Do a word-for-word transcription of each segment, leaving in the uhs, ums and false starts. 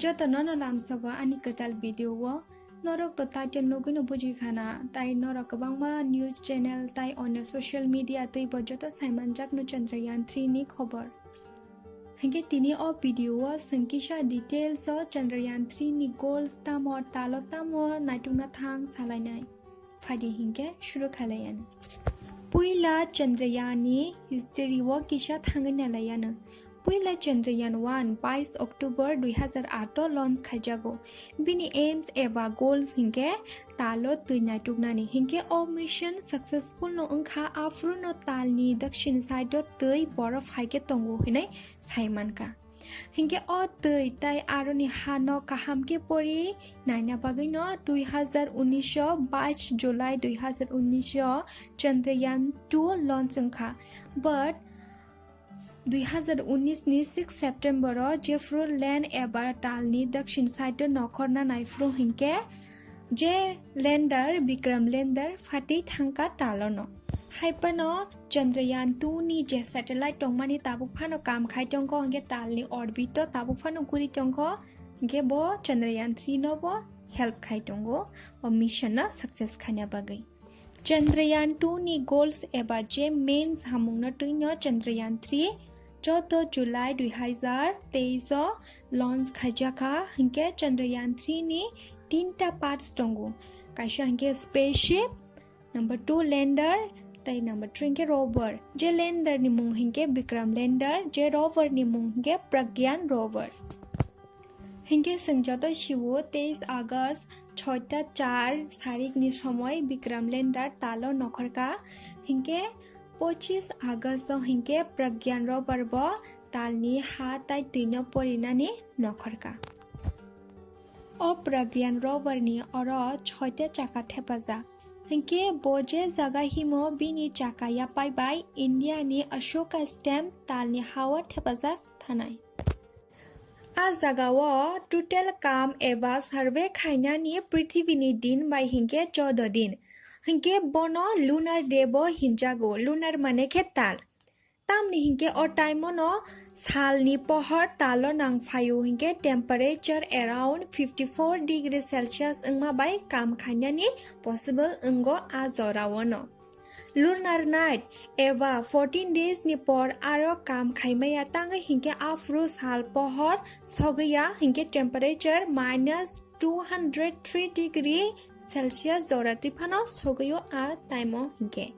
Joto nono lamsogo ani kwtal video o. Norok to title nugwino buji khana, tai norok kwbangma news channel tai onyo social media twi bo joto saimanjakno Chandrayaan three ni khobor. Hinkhe tini o video o chwng kisa details o Chandrayaan three ni goals tamo, talo tamo naitukna thang salainai. Phaidi hinkhe shuru khalaiyan. Puila Chandrayaan ni history o kisa thangwi nalaiyano. Puila Chandrayaan one bais October dui hazar aat o launch khaijago. Bini aims eba goals hinkhe talo twi naituknani. Hinkhe o mission successful no wngkha, aphuru no talni dakshin side o twi borof haikhe tongo hinwi saimankha. Hinkhe o twi tai aroni hano kaham khe pori naina bagwino dui hazar unis o bais July dui hazar unis o Chandrayaan two launch wngkha. But dui hazar unis ni six September o jephru land eba talni dakshin side o nokhorna naiphuru hinkhe je lander, Vikram lander, phatwi thangkha talono. Haiphano Chandrayaan two ni je satellite tongmani tabuk phano kam khai tongkho, hinkhe talni orbit o tabuk phano guri tongkho, hinkhe bo Chandrayaan three no bo help khai tongo o mission no success khaina bagwi. Chandrayaan two ni goals eba je main samungno twino Chandrayaan three choudo July dui hazar teis o launch khaijakha, hinkhe Chandrayaan three ni tinta parts tongo, kaisa hinkhe spaceship, number two lander, tai number three hinkhe rover. Je lander ni mung hinkhe Vikram lander, je rover ni mung hinkhe Pragyan rover. Hinkhe chwng joto siwo teis August soita char sarikni somoi Vikram lander talo nokhorkha, hinkhe pochis August o hinkhe Pragyan rover bo talni ha tai twino porinani nokhorkha. O Pragyan rover ni oro soita chaka thepajak. Hinkhe bo je jaga himo bini chaka yapai bai India ni Ashoka stamp talni ha o thepajak thanai. A jaga o total kam eba survey khainani prithibini din bai hinkhe choudo din. Hinkhe bono lunar day bo hinjago, lunar mane khe tal. Tamni hinkhe o time o no salni pohor talo nang phaio hinkhe temperature around fifty four degree Celsius wngma bai kam khainani possible wngo a jora o no. Lunar night eba fourteen days ni por aro kam khaimaya tangwi hinkhe aphuru sal pohor sogwiya hinkhe temperature minus two hundred three degree Celsius jora twi phano sogwio a time o hinkhe.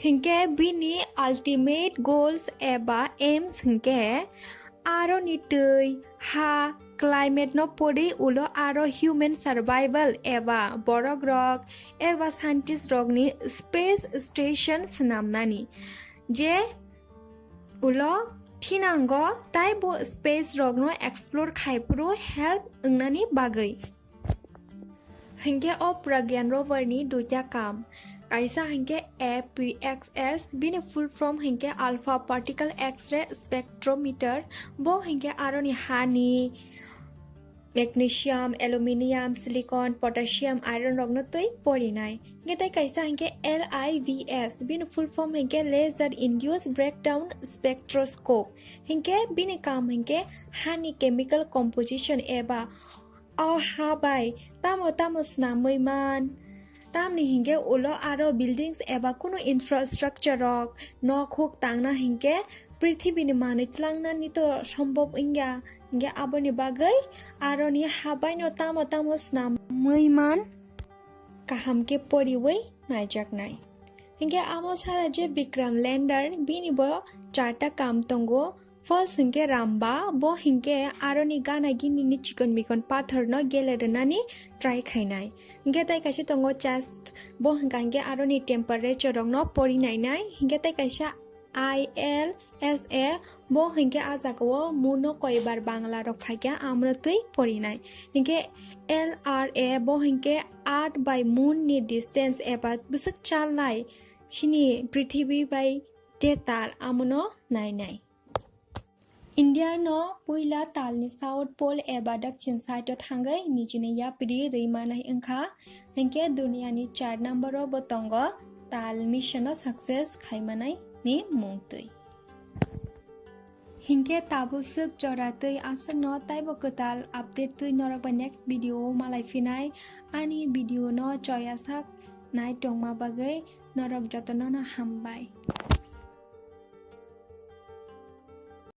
Hinkhe bini ultimate goals eba aims hinkhe aroni twi, ha, climate no pori ulo aro human survival eba borok rok eba scientist rokni space station swnamnani. Je ulo thinango tai bo space rokno explore khaiphuru help wngnani bagwi. Hinkhe o Pragyan rover ni duita kam. Kaisa hinkhe A P X S, bini full form hinkhe Alpha Particle X-ray Spectrometer, bo hinkhe aroni hani magnesium, aluminium, silicon, potassium, iron rokno twi porinai. Hinkhe tai kaisa hinkhe L I V S, bini full form hinkhe laser induced breakdown spectroscope. Hinkhe bini kam hinkhe hani chemical composition eba o ha bai tamo tamo snamwi man. Tamni hinkhe ulo aro buildings eba kunu infrastructure rok, nok huk tangna hinkhe prithibini manwi tlangnani to sombhob wngya. Hinkhe aboni bagwi aroni ha baino tamo tamo snamwi man kaham khe poriwi naijaknai. Hinkhe amo sara je Vikram lander, bini bo charta kam tongo. First hinkhe ramba, bo hinkhe aroni gana gini ni chikon mikon pathor no gele rwnani try khainai. Hinkhe tai kaisa tongo chest, bo hinkha hinkhe aroni temperature rok no pori nainai. Hinkhe tai kaisa I L S A, bo hinkhe a jaga o moon no koibar Bangla rok phaikha amro twi porinai. Hinkhe L R A, bo hinkhe earth bai moon ni distance eba bwswk chalnai chini prithibi bai te tal amono nainai. India no puila talni South Pole eba dakchin side o thangwi nijini yapri rwi manai wngkha, hinkhe duniya ni char number o bo tongo tal mission o success khaimanai ni mungtwi. Hinkhe tabuk swk jora twi aswkno taibo kwtal update twi norok bai next video o malai phinai. Ani video no choyasak nai tongma bagwi norok jotono no hambai.